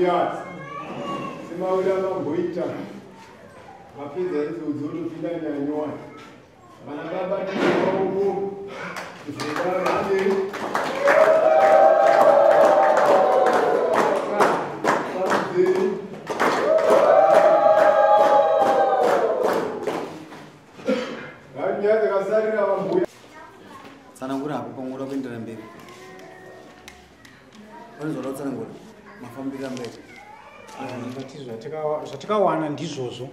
Vambuya semaura mamboita mapedza izodzi otopinda nyaya nyowani. Vana baba tinomaoko zvedare. Nyaya dzakasarira vambuya. Tsanangura hapo pamwe kuenderera mberi. Vanozoda kutsanangura mafambiro amberi. Ndingati zvatikawana ndizvozvo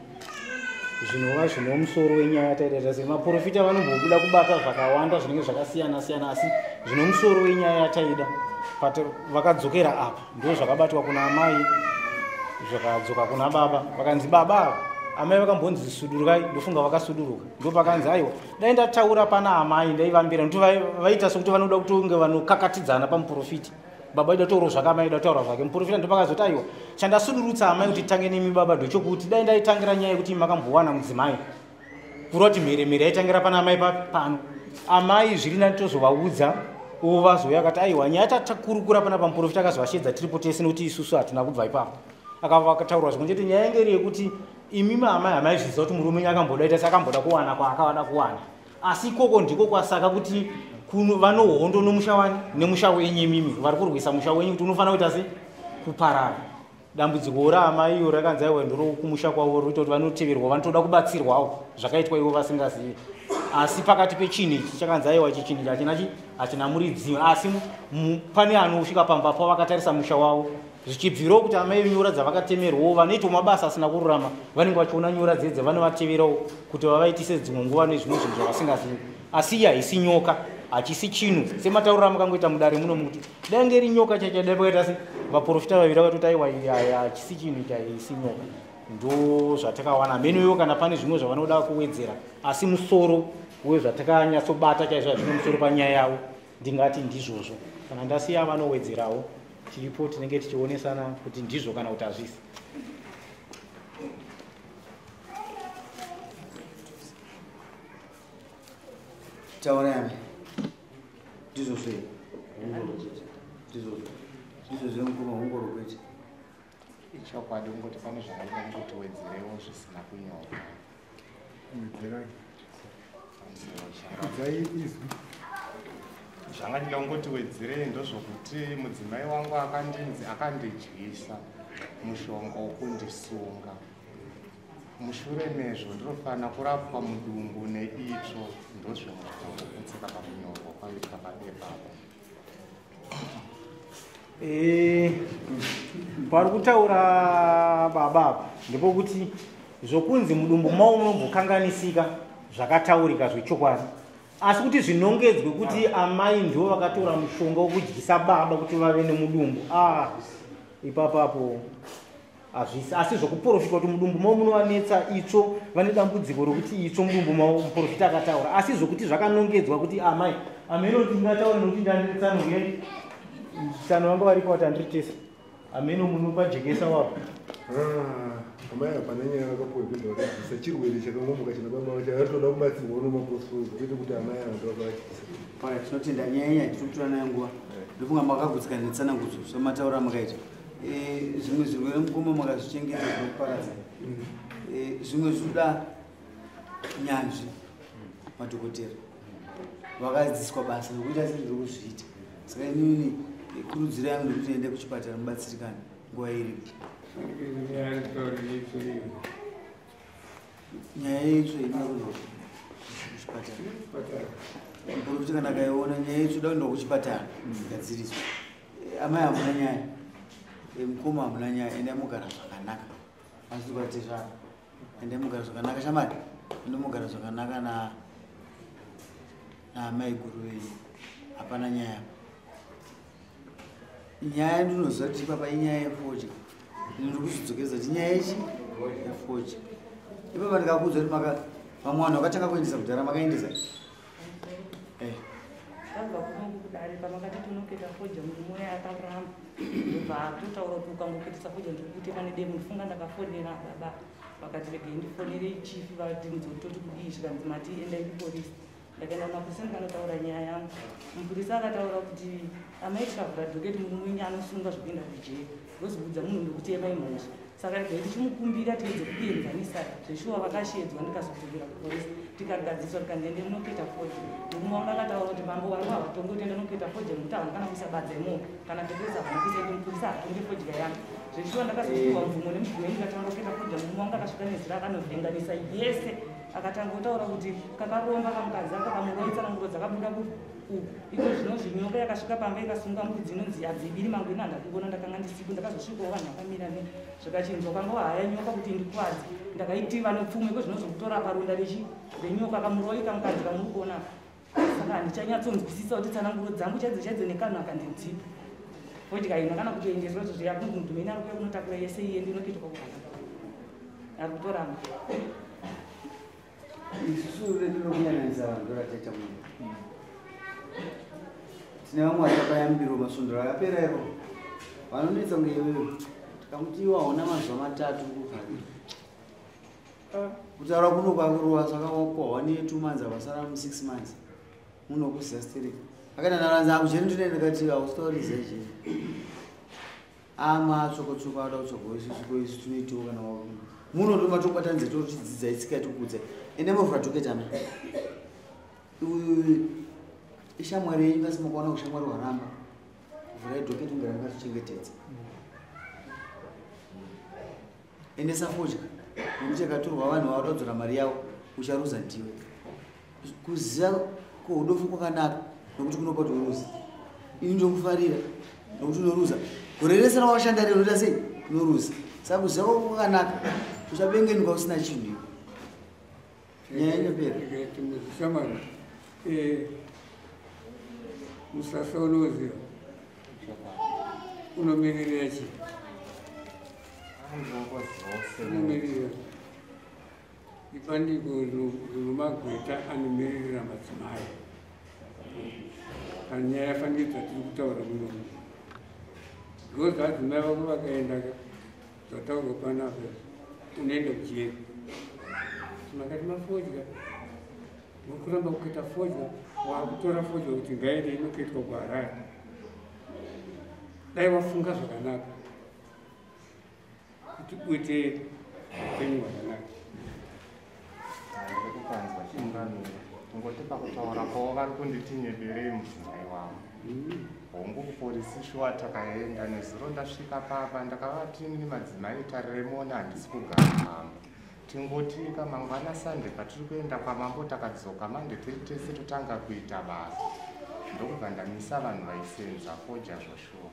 zvinova zvine musoro wenyaya yataita sei. Maprofita vanombobuda kubata zvakawanda zvinenge zvakasiyana siyana, asi zvine musoro wenyaya yataida vakadzokera apa ndo zvakabatwa kuna amai, zvakadzoka kuna baba. Vakanzi baba ava amai vakambonzi sudurukai, ndofunga vakasuduruka. Ndopakanzi aiwa dai ndataura pana amai ndaivambira, nekuti vaita sekuti vanoda kuti unge vanokakatidzana pamuprofiti. Baba ida taura zvake, amai ida taura zvake. Muprofita ndopakazoti aiwa chandasudurutsa amai kuti tange nemi baba ndochokuti dai ndaitangira nyaya yekuti makambowana mudzimai, kureva kuti mheremhere yaitangira pana amai pano. Amai zviri nani tozovaudza uvo vazouya akati aiwa nyaya tatakurukura pana pamuprofita akazovashedza tiripo tese nekuti isusu hatina kubva ipapo. Akavataura zvimwe chete nyaya yange iri yekuti imi amai hamaizviziva kuti murume wenyu akamboda ita seakamboda kuwana kwaakavada kuwana, asi ikoko ndiko kwasaka kuti vanohondo nomusha wani nemusha wenyu imimi vari kurwisa musha wenyu kuti unofanira kuita se kuparara. Dambudziko raamai iyo rakanzi aiwa ndorokumusha kwavo roita kuti vanoteverwa vanotoda kubatsirwawo zvakaitwa ivo vasingazivi. Asi pakati pechinhu ichi chakanzi aiwa ichi chinhu ichi hachina muridzi, asi pane anosvika pamba pavo vakatarisa musha wavo zvichibvirawo kuti amai nyora dzavakatemerwawo vanoitawo mabasa asina kururama vanenge vachiona nyora dzedze vanovateverawo kuti vavaitise dzimwe nguva nezvimwe zvinhu zvavasingazivi. Asi iyi haisi nyoka, hachisi chinhu sematauriro amukangoita mudare muno mukuti dai ngeri nyoka chaichadai pakaita se vaprofita vaviri vakatoti aiwa hachisi chinhu ichi haisi nyoka. Ndo zvatakawana mheno iwo kana pane zvimwe zvavanoda kuwedzera, asi musoro wezvatakanyatsobata chaizvo zvine musoro panyaya yavo ndingati ndizvozvo. Kana ndasiya vanowedzerawo tiripo tinenge tichionesana kuti ndizvo kana kuti hazvisi. Taura yami ndizvozvo here? Ndizvozvo ndizvozvo mukoma ungoro kwete. Ichokwadi kungoti pane zvakaita kungoti wedzerewo zvisina kunyorwa. Wedzerai. Kudzai izwi. Zvanga ndida kungoti wedzerei ndozvokuti mudzimai wangu akandinzi akandidyisa mushonga wokundisunga. Mushure mezvo ndinofanira kurapwa mudumbu neitsvo, ndozvimwe zvakangoputsika pakunyorwa kwaitwa pabepa apo. Pari kutaura baba apa ndepokuti zvokunzi mudumbu mavo munombokanganisika zvakataurika zvechokwadi, asi kuti zvinongedzwe kuti amai ndivo vakatora mushonga wekudyisa baba kuti vave nemudumbu, ipapapo hazvisi. Asi zvokuprofitwa kuti mudumbu mavo munovanetsa itsvo, vane dambudziko rokuti itsvo mudumbu mavo, muprofita akataura. Asi zvokuti zvakanongedzwa kuti amai ameno ndingataura nokuti ndandiritsano uye tsano vanga varipo vati andiri tese ameno munopajekesa wapo. Amai hapana nyaya vakapuwa kuti vakabvisa chirwere chakangomuka china baba vacho, varitoda kubatsirwa nemapostori kwete kuti amai ava ndo vakavatyisa. Paya tinotenda nyaya iyi tinotora nayo nguva. Ndofunga makagutsikana netsanangudzo sematauro amakaita. Zvimwe zvirwere mukoma makazvichengeta zvinokuparadza. Zvimwe zvinoda nyanzvi, madhokotera vakadzidziswa basa rekuita sei rokuzviita. Saka inini kurudziro yangu ndekuti ende kuchipatara mubatsirikane nguva iripo. Nyaya yeitsvo inoda kuendwa kuchipatara. Muprofita kana akaiona nyaya yeitsvo inoda kuendwa kuchipatara igadziriswe. Amai hamuna nyaya, mukoma hamuna nyaya, endai mugara zvakanaka. Asi kwatezvara endai mugara zvakanaka shamari, endai mugara zvakanaka naamai guru venyu, hapana nyaya. Nyaya ndinoziva kuti ipapa inyaya yefodya, ndiri kuzvidzokeredza kuti inyaya yechi yefodya. Ipapa ndikakuudza kuti vamwe vanhu vakatanga kuendesa kudhara, makaendesa? Tabva kuno kudare pamakati tinoketa fodya, murume uya akaramba ndobva atotaura kuti ukangoketesa fodya ndiri kutema nedemo. Ndifunga ndakafonera baba vakati regai ndifonere chifi vati nzototi kudii, zvikanzi mati endai kupolisi. Ndakaenda kumapurisa ndikanotaura nyaya yangu. Mupurisa akataura kuti amai tikavhura dhoketi murume wenyu anosungwa zvekuenda kujeri. Ndozoudza munhu ndokutema imhosva. Saka regai tichimukumbira tiedze kuenzanisa zveshuwa vakashedzwa ndikazodzokera kuporisi tikagadziswa tikanzi munoketa fodya. Murume wangu akataura kuti mambo wangu havatongi kuti ndinoketa fodya nekuti havana kana kuisa badza imomo kana pedreza havana kuisa ende mupurisa hatongi fodya yangu. Zveshuwa ndakazopiwa mvumo nemudhumeni ndikatanga kuketa fodya murume wangu akasvika nezira akanovhenganisa yese akatanga kutaura kuti kakaromba kamukadzi aka kamuroyi tsananguro dzakabuda uku iko zvino zvinyoka yakasvika pamba ikasunga mbudzi inonzi hadzibiri mangwena handakuvona ndakanga ndisipo ndakazosvikawo vanhu vakamira ne zvikachinzwa kanga wahaya nyoka kuti indikuvadze ndakaitiva nopfuma iko zvinozokutora paronda rechi renyoka kamuroyi kamukadzi kamuri kuona saka handichanyatsonzwisisa kuti tsananguro dzangu chaidzo chaidzo nekanhu akandidzipa fodya ino kana kutoendeswa izvo zviya kunzi mudhumeni ari kuya kunotakura yese iye ndinoketwa kuhana ari kutoramba isusu redu rokuyananisa vanhu ndorateta muno tine vamwe vatapayambiro masvondo akapera iro vanonetsa kunge iwewe tikamuti iwe hauna mazuva matatu kuvhari kutaura kuno kwakurova saka wakohwa ne 2 months avasara mu 6 months muno kuziva stereki akaenda ndaranza akujeri ndine ndikati hausitauriziva jeri ama tsoko-tsoko ada kutsvaga isusu isu tinoitiwo kana muno ndomatobatanidza totidzidza itsika tokudza ende movhura toketana ishamwari yenyu kasi mukaona ushamwari hwaramba vhurai dhoketi kunge rangatochengetedza endesa fodya nekuti yakatorwa vanhu vauda kudzora mari yavo ucharuza ndiwe kuziva kuhudofu kwakanaka nokuti kunopa kuti uruze ini ndokufarira nokuti unoruza gore rese rawashanda rero unoita sei unoruza saka kuziva kwako kwakanaka uchabengenuka usina chinhu iwe nyaya inopera shamwari musasa unoziva unomiririra chii unomiririra ibandiko rinomagweta anomiririra madzimai panyaya yafanike dzatiri kutaura munomu because adzimai vako vakaenda zvataurwa panapa unoenda kujeri makati mafodya muri kuramba kuketa fodya wakutora fodya kuti ngaende inoketwa kuHarare dai wafunga zvakanaka kuti uite upenyu hwakanaka ndiri kupanzwa changamire kungoti pakutaura kwavo vari kunditi nyeberei mudzimai wavo hongu kuporisi shuwa takaenda nezuro ndasvika papa ndakavati inini madzimai tarire muone handisi kugara pamba tingoti kamangwana sande patiri kuenda kwamambo takadzoka mande tiri tese totanga kuita basa ndokubva ndamisa vanhu vaisenza fodya zvoshuwa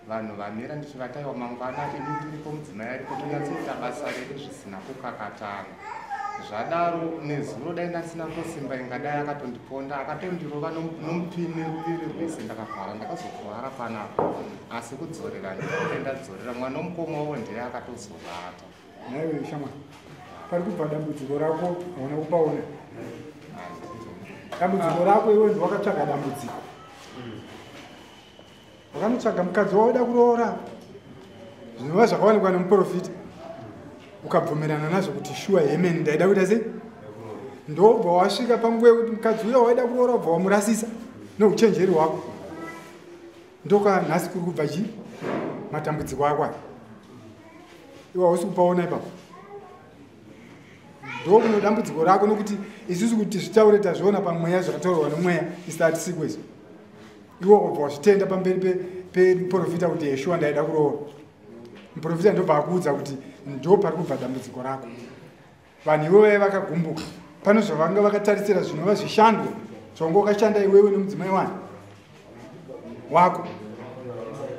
vanhu vamira ndichivataiwa mangwana ini ndiripo mudzimai ariko tonyatsoita basa redu zvisina kukakatana zvadaro nezuro dai ndasina kusimba ingadai akatondiponda akatondirova nomupini ruviri rwese ndakavhara ndakazokuvara panapa asi kudzorera ndinenge ndadzorera mwana womukoma wavo ndiye akatozovata naiwe shamwari pari kubva dambudziko rako hauna kupaona dambudziko rako iwe ndiwakatsvaga dambudziko wakanotsvaga mukadzi wauda kuroora zvinova zvakawanikwa nemuprofita ukabvumirana nazvo kuti shuwa hemeni ndaida kuita sei ndobva wasvika panguva yekuti mukadzi uya waida kuroora ubva wamurasisa neuchenjeri hwako ndoka nhasi kuri kubva chii matambudziko ako aya iwe hausi kupaona ipapo ndokuno dambudziko rako nokuti isusu kuti zvitaure tazviona pamweya zvakataurwa nomweya isu hatisiko izvo iwe wakabva wazvitenda pamberi pemuprofita kuti yeshuwa ndaida kuroora muprofita ndobva akuudza kuti ndo pari kubva dambudziko rako vanhu iwe vaiva vakagumbuka pano zvavanga vakatarisira zvinova zvishandwa zvavanga wakashanda iwewe nemudzimai wani wako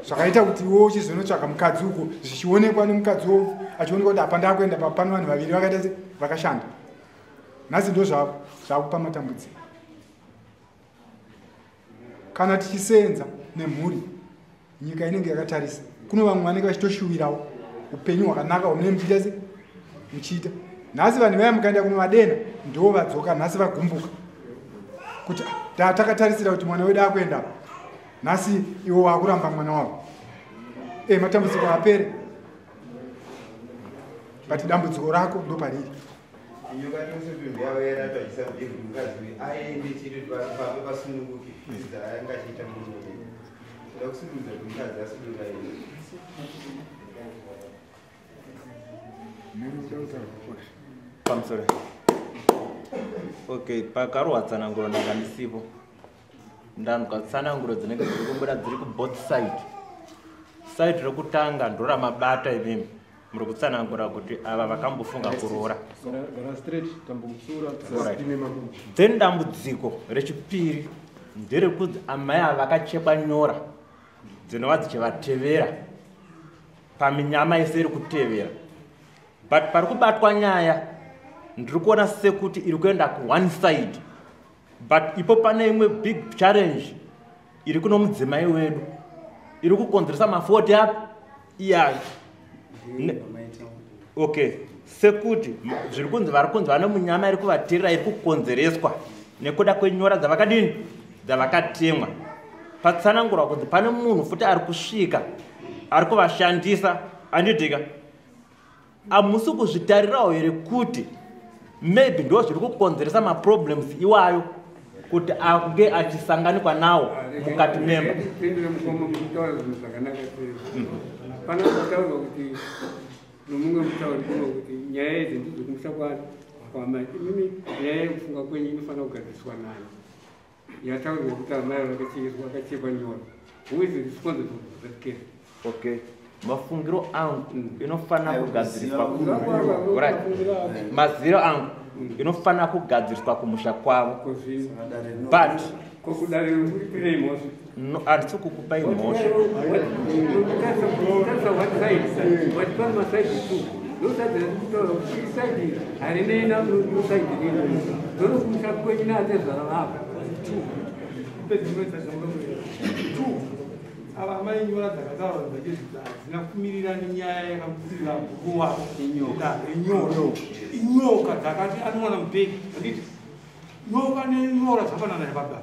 zvakaita kuti iwe uchizonotsvaga mukadzi uko zvichionekwa nemukadzi wo achionekwa kuti apa ndakuenda pano vanhu vaviri vakaita se vakashanda nhasi ndo zvakupa matambudziko kana tichisenza nemhuri nyika inenge yakatarisa kuno vamwe vanenge vachitoshuwirawo upenyu hwakanaka hwamunenge muchiita se muchiita nhasi vanhu vaya mukaenda kunovadena ndo vadzoka nhasi vagumbuka kuti takatarisira kuti mwana wedu akuenda nhasi iwo wakuramba mwana wavo matambudziko apere but dambudziko rako ndo pariri. Inyoka tinosotunhu yavo yaratachisa kuti mukadzi uyu aende chete pambe pasununguke zvaanga achiita murume. Toda kusudurudza kuti mukadzi asudurura ende. Pamusoro. Okay, pakarohwa tsananguro ndanga ndisipo. Ndanzwa tsananguro dzinenge dziri kubuda dziri kuboth side. Side rekutanga ndoramabata imimi. Muri kutsanangura kuti ava vakambofunga kuroora. Then dambudziko rechipiri nderekuti amai ava vakachekwa nyora dzinova dzichivatevera paminyama yese iri kutevera. But pari kubatwa nyaya ndiri kuona sekuti iri kuenda kuone side, but ipo pane imwe big challenge iri kuno mudzimai wedu iri kukonzeresa ma40 api iyayo. Okay, sekuti zviri kunzi vari kunzi vane munyama iri kuvateerera iri kukonzereswa nekuda kwenyora dzavakadini dzavakatemwa. Patsanangurwa kunzi pane munhu futi ari kusvika ari kuvashandisa andidika. Hamusi kuzvitarirawo here kuti maybe ndo zviri kukonzeresa maproblems iwayo kuti ange achisanganikwa nawo mukati memba. Tendere mukoma mukutaura zvinhu zvakanaka sei. Pana kutaurwa kuti nomumwe mutauri kuno kuti nyaya idzi ndidzokumusha kwamai. Imimi nyaya yekufunga kwenyu inofanira kugadziriswa nani. Yataurwa kuti amai vakachekwa nyora. Who is responsible for that case? Okay. Mafungiro angu inofanira kugadziriswa right. Maziro angu inofanira kugadziriswa kumusha kwavo. But no, handisi kukupai mhosva. Ava amai nyora dzakataurwa dzachizvidza hadzina kumirira nenyaya yakamutsirira mukuru wavo inyora. Inyoka dzakati anowana mubhegi handiti nyoka nenyora zvafanana nebaba.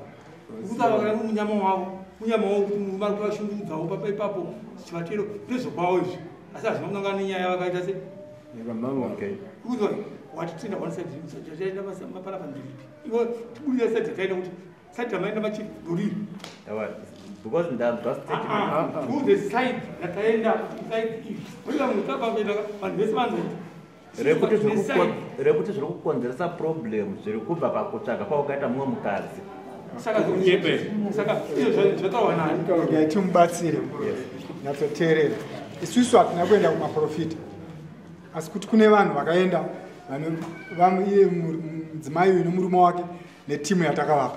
Kuti ava kana munyama wavo munyama wavo kuti murume ari kuvashungurudzawo papa ipapo chivatero ndezvokwavo izvi asi hazvina kunangana nenyaya yavakaita se. Kuzo watitenda one side tataenda panapa ndiripi iwe tibudire side tataenda kuti side ramaenda machief ndoriri. Because ndanzwa statement. To the side rataenda side iyi. Oita mutapa kuenda vanhu vese vanoti. Rekuti zviri kukonzeresa problem zviri kubva pakutsvaga kwaukaita mumwe mukadzi. Saka saka izvo zvataurwa nani. Regai timubatsire. Nyatsoteerera. Isusu hatina kuenda kumaprofita. Asi kuti kune vanhu vakaenda iye mudzimai uyu nemurume wake netimu yatakavapa.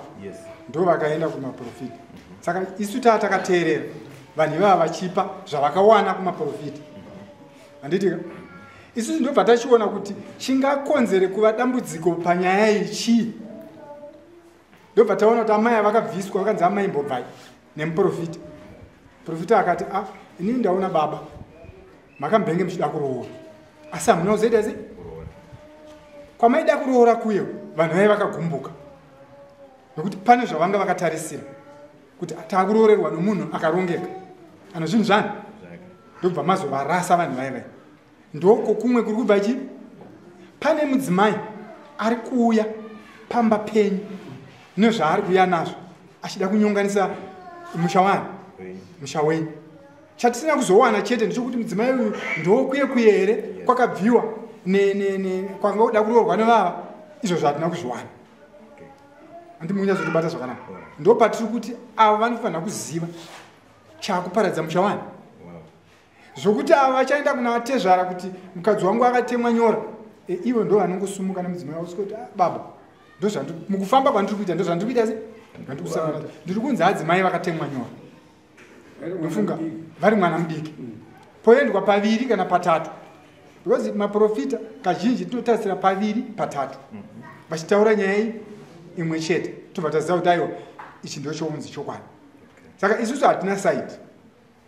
Ndo vakaenda kumaprofita. Saka isu taa takateerera vanhu ivava vachipa zvavakawana kumaprofita. Handiti isusu ndobva tachiona kuti chingakonzere kuva dambudziko panyaya iyi chii. Ndobva taona kuti amai vakabviswa vakanzi amai mbobvai nemuprofita. Profita akati ah inini ndaona baba makambenge muchida kuroora asi hamuna kuzoita sei? Kwamaida kuroora kuye vanhu vaiva vakagumbuka nokuti pane zvavanga vakatarisira kuti takuroorerwa nomunhu akarongeka ano zvinhu zvani ndobva mazovarasa vanhu vaiva. Ndoko kumwe kuri kubva chi pane mudzimai ari kuuya pamba penyu nezvaari kuuya nazvo achida kunyonganisa musha wani musha wenyu. Chatisina kuzowana chete ndechekuti mudzimai uyu ndokuye kuye here kwakabviwa kwanga kuda kuroorwa nevava izvo zvatina kuzviwana. Handi munyatsotibata zvakanaka. Ndopatiri kuti ava vanofanira kuziva chakuparadza musha wani. Zvokuti ava vachaenda kuna vatezvara kuti mukadzi wangu akatemwa nyora ivo ndo vanongosumuka nemudzimai wavo kuti baba mukufamba kwandiri kuita ndozvandiri kuita sei ndandiri ndiri kunzi adzimai vakatemwa nyora. Ndofunga vari mwana mudiki. Poendwa paviri kana patatu. Because maprofita kazhinji tinotarisira paviri patatu. Vachitaura nyaya imwe chete tobva taziva kuti aiwa ichi ndochounzi chokwadi. Saka isusu hatina side.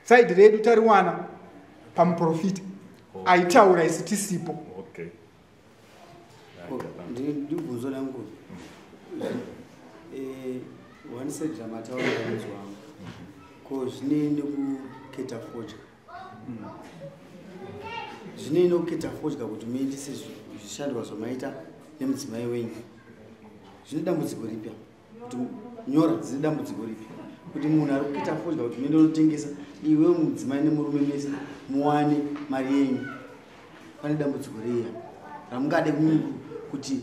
Side redu tariwana pamuprofita aitaura isi tisipo. Ndibvunzo langu. One side ramataura munzwa wangu. Ko zvinei nekuketa fodya? Zvinei nekuketa fodya kuti muendese zvishandwa zvamaita Nemudzimai wenyu zvine dambudziko ripi kuti nyora dzine dambudziko ripi kuti munhu ari kuita fodya kuti muende unotengesa iwe mudzimai nemurume mese muwane mari yenyu, pane dambudziko reiya ramungade kuti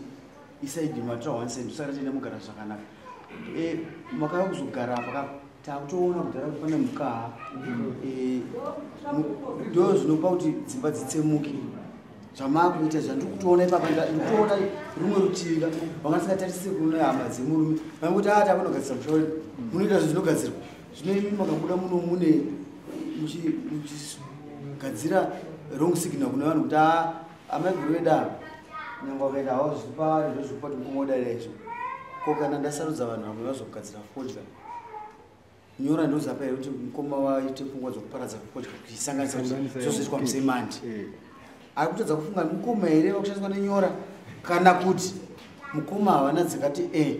isaidi matora 1 cent usaka tiende mugara zvakanaka. Makauya kuzogara apa takutoona kudhara kuti pane mukaha, ndo zvinopa kuti dzimba dzitsemuke. Zvamakuita zvandiri kutoona ipapa, ndikutoona rumwe rutivi vanga tisingatarisiri kune hama dzemurume vanguti a takunogadzira musha wedu, munoita zvinhu zvinogadzirwa. Zvino imi makabuda muno mune muchigadzira wrong signal kune vanhu kuti amaiguru vedu ava nyange vakaita havo zviri pavari ndozvikupa kuti mukomodarira izvo. Ko kana ndasarudza vanhu vamwe vazogadzira fodya, nyora ndozapa here kuti mukoma vaite pfungwa dzokuparadza fodya kuisanganisa kuti zvozoitwa musemandi? Ari kutadza kufunga mukoma here vakushandiswa nenyora, kana kuti mukoma havana dzakati e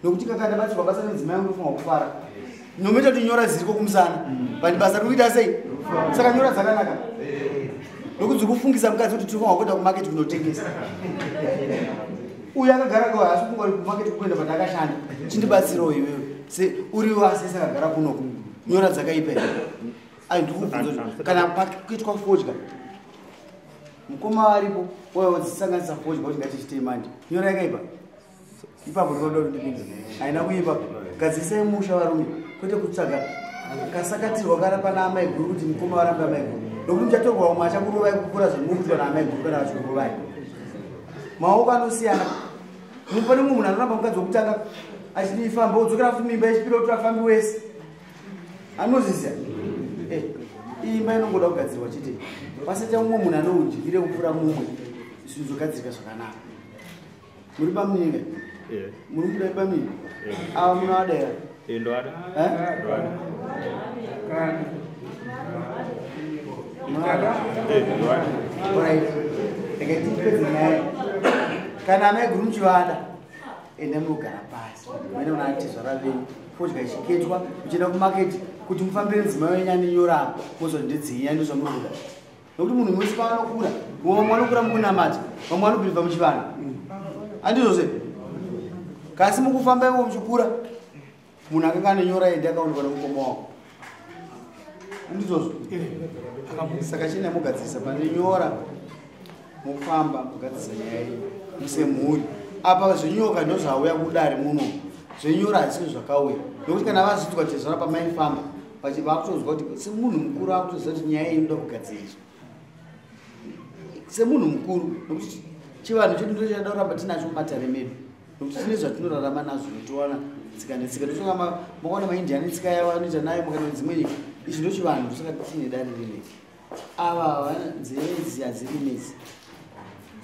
nokuti kakanda batsirwa basa nedzimai yangu ndofunga kufara nomoita kuti nyora dziriko kumusana but basa riri kuita sei? Saka nyora dzakanaka nokuti dziri kufungisa mukadzi kuti tinofanwa kuenda kumaketi kunotengesa. Uyu akagara ko haasi kufunga kuti kumaketi kuenda, but akashanda chindibatsirawo iwewe se uriwo asese akagara kunoko. Nyora dzakaipa here? Ai, ndikubvunza kuti kana pakuitwa fodya mukoma varipo wauya wodzisanganisa fodya kuti ngatichitei manje, nyora yakaipa ipapo? Ndinoda kuti ndipinze, haina kuipa. Gadzisai musha varume, kwete kutsvaga kasakatirwa kana pana amai guru kuti mukoma varambe amai guru, nokuti muchatorwa umwe achakurovai kupfuura zvamuri kuitwa naamai guru. Kana vachikurovai maoko anosiyana, pane mumwe munhu anoramba mukadzi wokutanga achifamba wodzokera futi mimba yechipiri kuti afambi wese anozviziva. Imba inongoda kugadzirwa chete, pasaita mumwe munhu anoudyire kupfuura mumwe, zvinhu zvogadzirika zvakanaka. Muri pamuninga, muri kuda pamini ava munovada here? Ndoada. Eh? Ndoada. Alright, regai tipedze nyaya. Kana amai guru muchivada, enda munogara pasi, muende kuna atezvara venyu, fodya ichiketwa, muchienda kumaketi kuti mufambire mudzimai wenyu ane nyora apo mozoti ndedzinya, ndozvamuri kuda. Nokuti munhu wese paanokura, vamwe vanokura mukunamata, vamwe vanobhilivha muchivanhu, handizvozve? Kasi mukufamba ivo muchikura, munhu akanga ane nyora ende akaonekwa nemukoma wako, handizvozvo? Saka chienda mugadzirisa pane nyora, mufamba mugadzirisa nyaya iyi musemhuri. Apa zvenyoka ndo zvauya kudare muno, zvenyora hazisi zvakauya, nokuti kana vazvidzwa tezvara pamaifamba vakutonzwa kuti semunhu mukuru akutoziva kuti nyaya iyi inoda kugadziriswa semunhu mukuru, nokuti chivanhu chedu ndo chada kuramba tinacho mumatare medu, nokuti tine zvatinorarama nazvo towana tsika netsika. Ndosaka makaona maIndia netsika yavo anoita nayo, makaona dzimwe nyika. Ichi ndo chivanhu, ndosaka tine dare rinei. Ava havana nzeve idzi, hadziri nedzi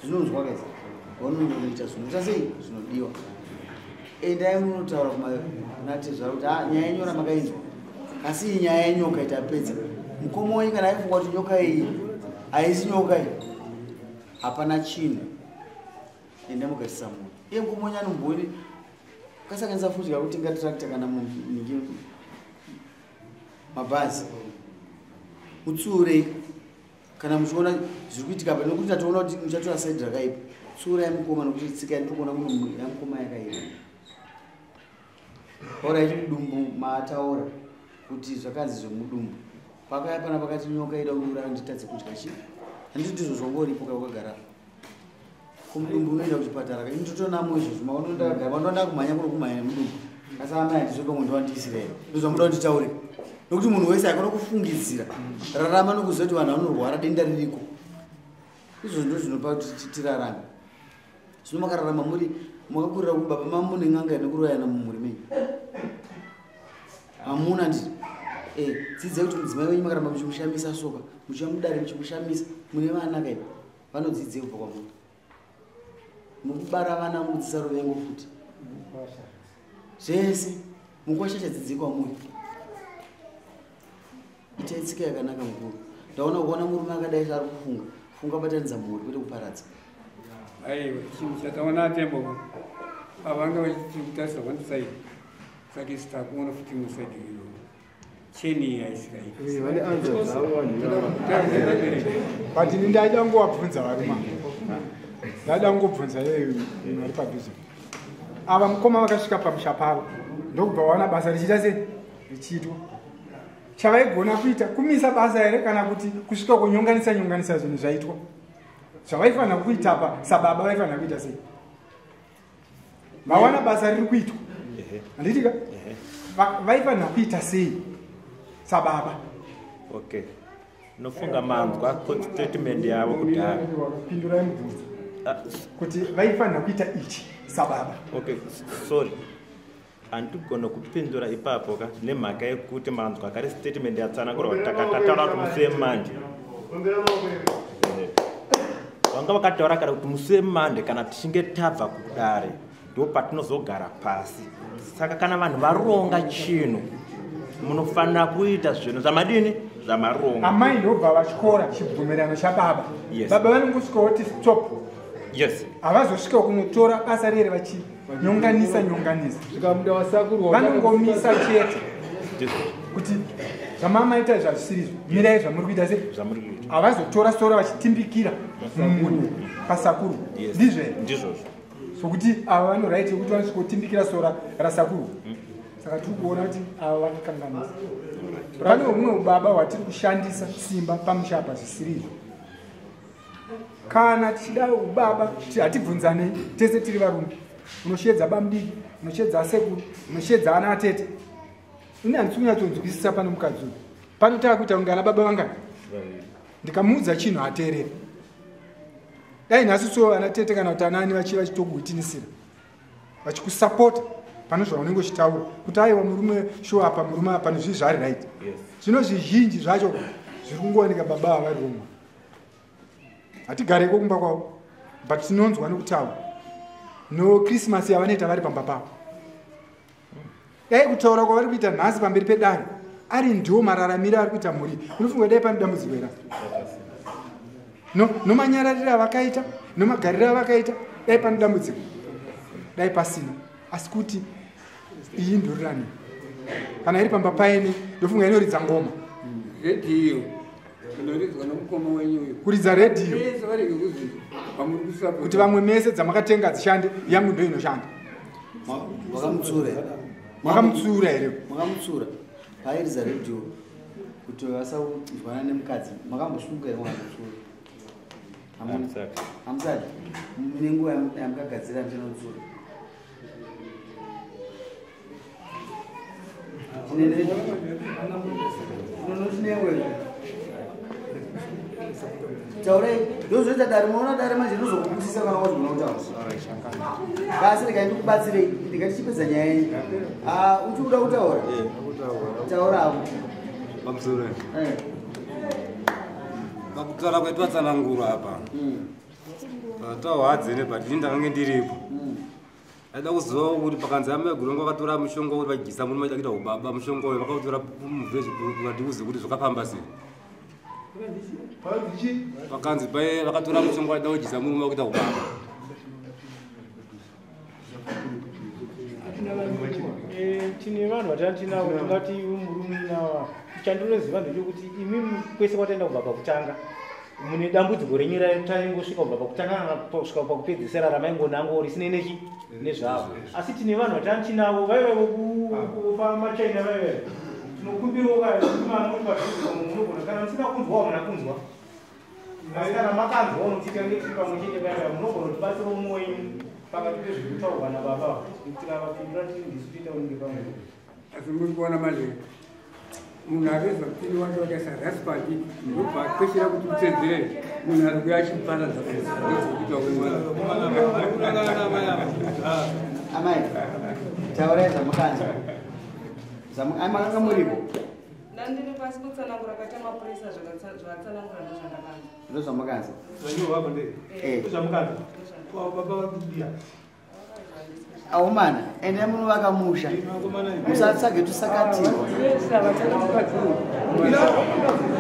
zvinonzwa kazi vanondoita zvinoita sei zvinodiwa. Endai munotaura kuna tezvara kuti "Ah, nyaya yenyora makainzwa, asi iyi nyaya yenyoka itapedza mukoma wenyu kana aifunga kuti nyoka iyi haisi nyoka iyi, hapana chinhu. Endai mugarisisa munhu iye mukoma wenyu anomboni kasanganisa futi kakutenga tractor kana munhingi mabhazi, mutsiurei kana muchiona zviri kuitika pa, nokuti tatoona kuti muchatora side rakaipa. Tsiurai mukoma, nokuti tsika yandiri kuona muno yamukoma yakaipa. Orit, mudumbu maataura kuti zvakanzi zvemudumbu pakaya pana pakati nyoka ida kuuraya nditadze kudya chi, handiti ndizvo zvongoripo ka wakagara kumudumbu unoenda kuchipatara ka inototonamo izvozvo maonondagara kumhanya kuno kumhanya nemudumbu, asi amai handizvo pamwe ndowandisira here ndozvamuda kunditaure? Nokuti munhu wese akona kufungidzira, rarama nokuziva kuti vanhu vanorwara, denda ririko. Izvozvo ndo zvinopa kuti tirarame. Zvino makararama muri makakurira kubaba mamune n'anga nekuroyana mumhuri menyu hamuna nditi dzidzai kuti mudzimai wenyu makaramba muchimushamisa soka, muchiva mudare muchimushamisa, mune vana kaipa vanodzidzei kubva kwamuri? Mukubara vana mudzidzisa ruvengo futi zvese, mukwasha chadzidzei kwamuri? Itai tsika yakanaka mukuru. Ndaona kuona murume akadai zvaari kufunga funga, batanidza mhuri kwete kuparadza. Aiwa, chinhu chataona atembo avanga vachiti kutarisa one side, saka isu takuona futi imwe side ino cheni iyi haisikaiti. Vane answer dzavo vanhu ivava. But ini ndaida kungovabvunza varume. Ndada kungobvunza iyeyu munhu ari padhuze. Ava mukoma vakasvika pamusha pavo ndokubva vaona basa richiita sei, richiitwa. Chavaigona kuita kumisa basa here kana kuti kusvika kunyonganisa nyonganisa zvinhu zvaitwa? Zvavaifanira kuita pa sababa vaifanira kuita sei? Vawana basa riri kuitwa, handiti ka? Vaifanira kuita sei sababa? Okay, nofunga manzwa statement yavo kudhara. Pindurai mubvunzo kuti vaifanira kuita ichi sababa. Okay, sorry, handigona kupindura ipapo ka nemhaka yekuti manzwa kare statement yatsanangurwa kuti takatataura kuti musi wemande vanga vakataura kare kuti musi wemande kana tichinge tabva kudare ndo patinozogara pasi. Saka kana vanhu varonga chinhu munofanira kuita zvinhu zvamadini, zvamaronga. Amai ndobva vatyora chibvumirano chababa. Yes. Baba vanongosvika voti stop. Yes. Havazosvika kunotora basa rere vachinyonganisa nyonganisa. Zvikamuda wasakurwa vanongomisa chete Ndizvo. kuti zvamamaita izvi hazvisirizvo, mirai zvamuri kuita sei. Zvamuri kuita. Havazotora sora vachitimbikira munhu pasakuru. Yes. Ndizvo here? Ndizvozvo. Sokuti ava vano right yekuti vanosvikotimbikira sora rasakuru. Saka tiri kuona kuti ava vakakanganisa. Pane humwe ubaba hwatiri kushandisa simba pamusha apa zvisirizvo. Kana tichida ubaba hatibvunzanei, tese tiri varume. Unoshedza bamudiki, unoshedza asekuru, unoshedza ana atete. Ini handisi kunyatsonzwisisa pano mukadzi uyu. Pano taakuita kunge ana baba vangani? Ndikamuudza chinhu hateereri. Dai nhasi so ana tete kana kuti ana ani vachitokuhwitinisira, vachikusapota pane zvaunenge uchitaura kuti aiwa murume shuwa apa, murume apa nezvii zvaari right. Zvino zvizhinji zvacho zviri kungowanika baba ava vari rumwe. Hatigareko kumba kwavo, but tinonzwa nekutaura. No Christmas yavanoita vari pamba pavo. Dai kutaura kwavari kuita nhasi pamberi pedare ari ndiwo mararamiro ari kuita mhuri, unofunga dai pane dambudziko here? No, nomanyarariro avakaita, nomagariro avakaita, dai pane dambudziko, dai pasina. Asi kuti iyi ndururani kana iri pamba paine, ndofunga inoridza ngoma. Redhiyo inoridzwa nomukoma wenyu uyu. Kuridza redhiyo. Vese varege kuzvinzwa pamuri kusapota. Kuti vamwe mese dzamakatenga dzishande, yangu ndo inoshanda. Makamutsura here? Makamutsura here? Makamutsura pairidza redhiyo kuti vasanzwana nemukadzi. Makambosunga here makamutsura? Hamusati. Hamusati. Mune nguva yamukagadzira muchinomutsura? Taurai, ndozoita dare, munoona dare manje ndozokupusisa kana wazogona kutaura. Basi regai ndikubatsirei, ndikatichipedza nyaya yenyu. Uchi kuda kutaura? Taura hako. Pamusoro. Pakutaura kwedu patsananguro apa. Patahwadzene but ini ndakange ndiripo. Aida kuziva kuti pakanzi amai Gurongo vakatora mushonga kuti vagisa murume achida kuita ubaba, mushonga uyu vakautora muvhezhi kuti uzive kuti zvakafamba sei. Pakanzi paye vakatora mushonga vachida kugisa murume wakuita ubaba. Tine vanhu vatinawo tingati murume nawa. Chandinoziva ndechekuti imi kwese kwataenda kubva pakutanga mune dambudziko renyu rataingosvika kubva pakutanga kana kusvika pakupedzisira ramaingonango risine nechi nezvavo. Asi tine vanhu vatantinavo vaiva vopamachina vaiva tinokumbirawo munogona kana musina kunzwa hamuna kunzwa, asi kana makanzwa unotiita ngetiri pamwe chete vaiva munogona kutibatsira umwe wenyu pakati pezviri kutaurwa nababa kuti tikavapindura tiri ndisu toita unenge pamwe. Asi muri kuona manje munhu areza mupini wacho wakaisa rasipandi ndobva akweshera kuti utsedzere munhu ari kuya achiparadza ndozvokuita kwemwana. Amai, taurai zvamukanzwa. Ai, makanga muripo? Ndandiri pasi kutsanangura kwaita mapurisa zvaatsanangura ndozvandakanzwa. Ndozvamukanzwa? Ndozvamukanzwa. Baba vari kudiya. Aumana, endai munovaka musha. Musatsvage tusakatirwa.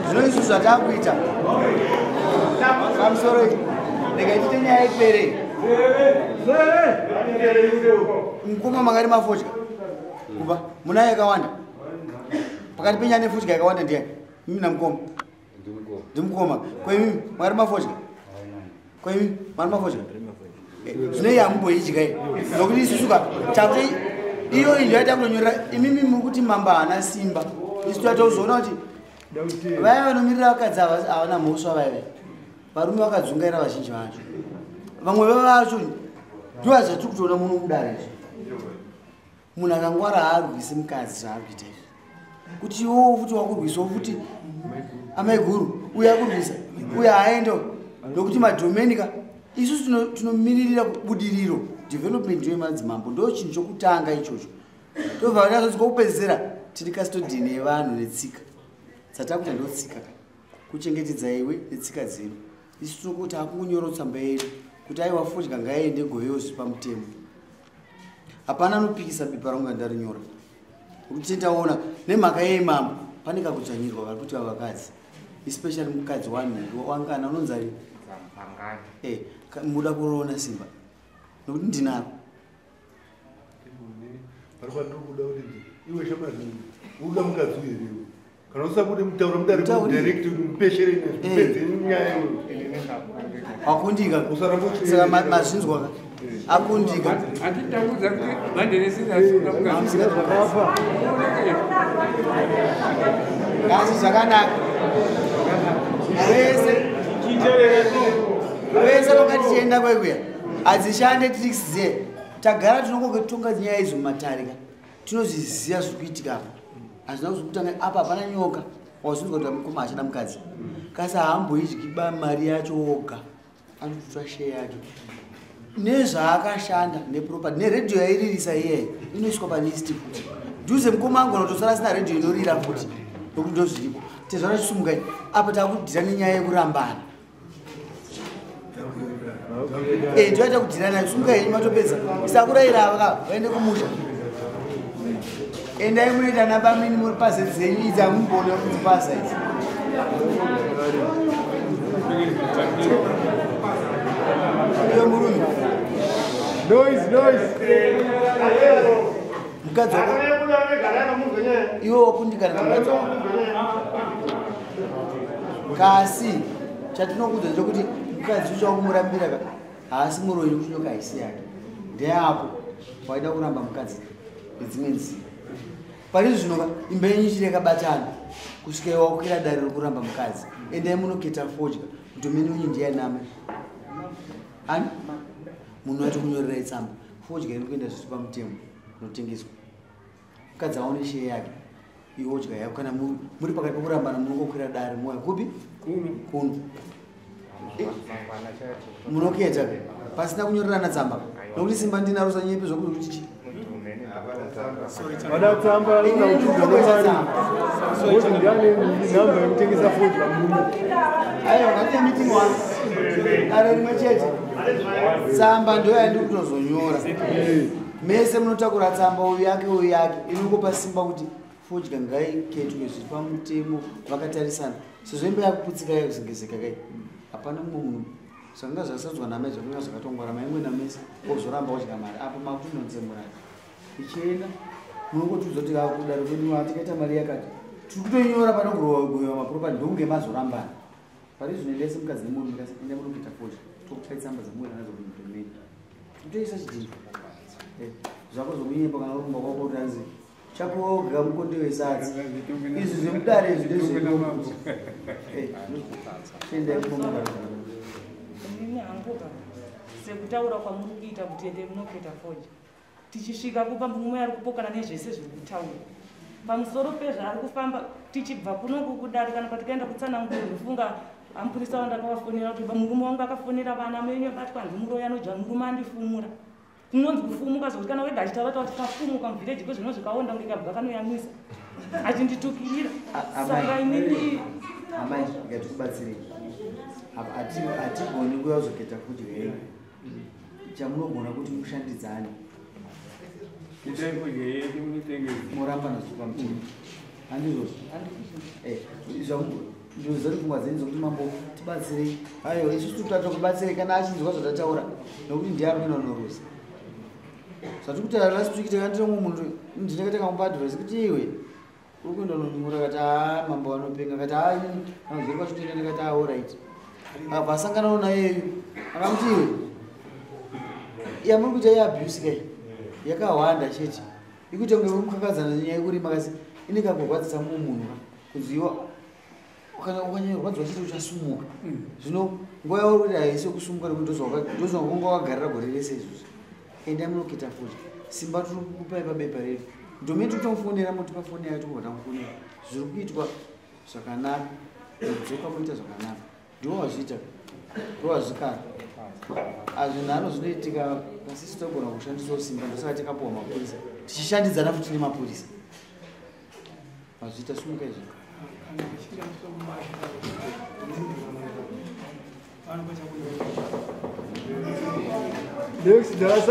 Zvino isu zvatakuita pamusoro iyi, regai tiite nyaya ipere. Mukoma makari mafodya kuba munayo yakawanda pakati penyaya nefodya yakawanda ndiani? Mimi namukoma. Ndimukoma. Kwemimi makari mafodya? Kwaimi mari mafodya zvino iye hamumboidya i nokuti isusu ka takuti iyo injo yaita kunonyorera imimi muri kuti mambo haana simba. Isu toita kuzoona kuti vaya vanomirira vakadzi havana mhosva vaya vaya. Varume vakadzungaira vazhinji vacho. Vamwe vacho ndivo zvatiri kutoona muno mudare izvi. Munhu akangwara haarwisi mukadzi zvaari kuita izvi. Kuti iwowo futi wakurwisawo futi amaiguru uyo akurwisa uyo haaendewo nokuti madhomenika isusu tinomiririra budiriro development yemadzimambo ndo chinhu chokutanga ichocho. Tobva tazosvika kupedzisira tiri custodian yevanhu netsika. Dzatakuita ndo tsika ka. Kuchengetedza iwe netsika dzedu. Isu tinokuti akungonyora tsamba yedu kuti aiwa fodya ngaiende govewo zviri pamutemo. Hapana anopikisa bepa rangu randarinyora. Kuti taona nemhaka yei mambo pane kakudzvanyirwa vari kuti vakadzi especially mukadzi wanhu wangana unonzi ari muda kuroona simba nokuti ndinaro. Pari pandiri kuda kuti iwe shamwari unoda mukadzi uyu here iwe? Kana usabude mutaura mudare direct mupeshere mupedze nyaya iyoyo. Akundika. Saka mazvinzwa ka? Akundika. Hatitambudza kuti bhande rese rasikuda mukadzi. Asi zvakanaka. Wese wakati tienda kwekuya. Hadzishande tricks dziye. Tagara tinongotonga nyaya idzo mumatare ka. Tinozviziva zviri kuitika apa. Hazvina kuzokutanga apa hapana nyoka. Wazvinzwa kuti mukoma achada mukadzi. Kasi haamboidyi ba mari yacho oga. Anototora share yake. Nezvaakashanda neproperty neredhiyo yairirisa iyeye inoiswa palist futi. Dhuze mukoma angu anotosara asina redhiyo inorira futi. Nokuti ndozviripo. Tezvara chisumukai apa takudhira nenyaya yekurambana. Toita kudhira nayo sumukai henyu matopedza. Isakurayira ava ka vaende kumusha. Endai munoita namba mini muri pase dzenyu idzi hamumboni kudzipasa idzi. Iyo murume. Noise, noise. Mukadzi wako. Iwe wakundikana mukadzi wako. Kasi chatinokuudza ndechekuti mukadzi ucho wakumurambira ka haasi muroyi nekuti nyoka haisi yake. Ndeyako waida kuramba mukadzi nedzimwe nzira. Pari zvino ka imba yenyu ichiri yakabatana kusvika iwe wakwira dare rekuramba mukadzi. Endai munoketa fodya kuti mene wenyu ndiye aname. Ani? Munhu wacho kunyorerai tsamba. Fodya iri kuenda zviri pamutemo kunotengeswa. Mukadzi aone share yake. Iwe odya yako kana muri pakati pekurambana munongokwira dare moya kupi? Kuno. Munoketa pasina kunyorerana tsamba. Nokuti simba ndinaro sanyepe zvokuti kuti chi? Vada tsamba vanoda kuchudza nemari. Voti ndiane nhamba yekutengesa fodya murume. Aiwa, ngatiite meeting one. Dare rimwe chete. Tsamba ndo yandiri kutozonyora. Mese munotakura tsamba uyu yake uyu yake. Inongopa simba kuti fodya ngaiketwe zviri pamutemo vakatarisana. Sezvo imba yakuputsika yakuzengezeka kai. Hapana mumwe munhu. Zvanga zvasadzwa namai zvakanga zvakatongwara maimwe namese ozoramba odya mari. Apo makutonotsemurana. Ichienda munongotiudza kuti kakudaro kwedu tikaita mari yakati. Tiri kutoinyora panogurwa maproperty ndokunge mazorambana. Pari zvino endai semukadzi nemurume kasi endai munoketa fodya. Tokupai tsamba dzamunoenda nadzo kumudomeni. Totoisa chidhindo. Zvako zvokunyemba kana uri kumba kwako kuti anzi chakoga mukonde wesadza. Izvi zvemudare izvi ndezvemambo. Chiendai kumba. Inini hangu ka sekutaura kwamuri kuita kuti endai munoketa fodya. Tichisvika kupa mumwe ari kupokana nezvese zviri kutaura. Pamusoro pezvaari kufamba tichibva kunoku kudare kana patikaenda kutsanangura ndofunga amupurisa wandakavafonera kuti murume wangu akafonera vana menyu abatwa hanzi muroyi anodya murume andifumura. Kunonzi kufumuka zvokuti kana wega achitaura kuti kafumuka muvhireji kwezvino zvikaonda kunge kabwa kanoyamwisa achinditukirira. Saka inini amai ngatikubatsirei. Hatigoni kuuya kuzoketa fodya yenyu. Chamunogona kuti mushandidzane. Itai fodya yedu munotengesa. Moramba nazvo pamutemo. Handizvozvo? Ndozoti pfungwa dzenyu dzokuti mambo tibatsirei. Aiwa, isusu tiri kubatsirei kana achinzwa zvatataura nokuti ndiye ari kuenda kunoruza. Zvatiri kutaura last week takandira mumwe munhu ndinenge takamupa advice kuti iwe uri kuenda unonyura akati haa mambo vanopenga akati haa inini kana zviri kwachitoenda ndikati haa alright. Akabva asanganawo nayeyo akamuti iwe yamuri kuita yeabuse kai yakawanda chete ikuita kunge muri kukakadzana nenyaya yekurima kasi ine kakurwadzisa mumwe munhu ka kunzi iwe kana ukanyarwadziwa chete uchasumuka. Zvino nguva yauri kuti haisi yokusumuka nekuti ndozvaunga wakagarira gore rese izvozvo. Endai munoketa fodya, simba tiri kukupai pabepa redu, ndomene tiri kutomufonera, motipa foni yake tobva tamufonera. Zviri kuitwa zvakanaka, kudzoka moita zvakanaka, ndiwo wazviita, ndiwo wazvikara. Azvinhano zvinoitika pasisi togona kushandisawo simba, ndosaka tikapuwa mapurisa tichishandidzana futi nemapurisa. Mazviita, sumuka izvi. Kana vachishandiswa mumazvi pano pachakuda. Next darasa.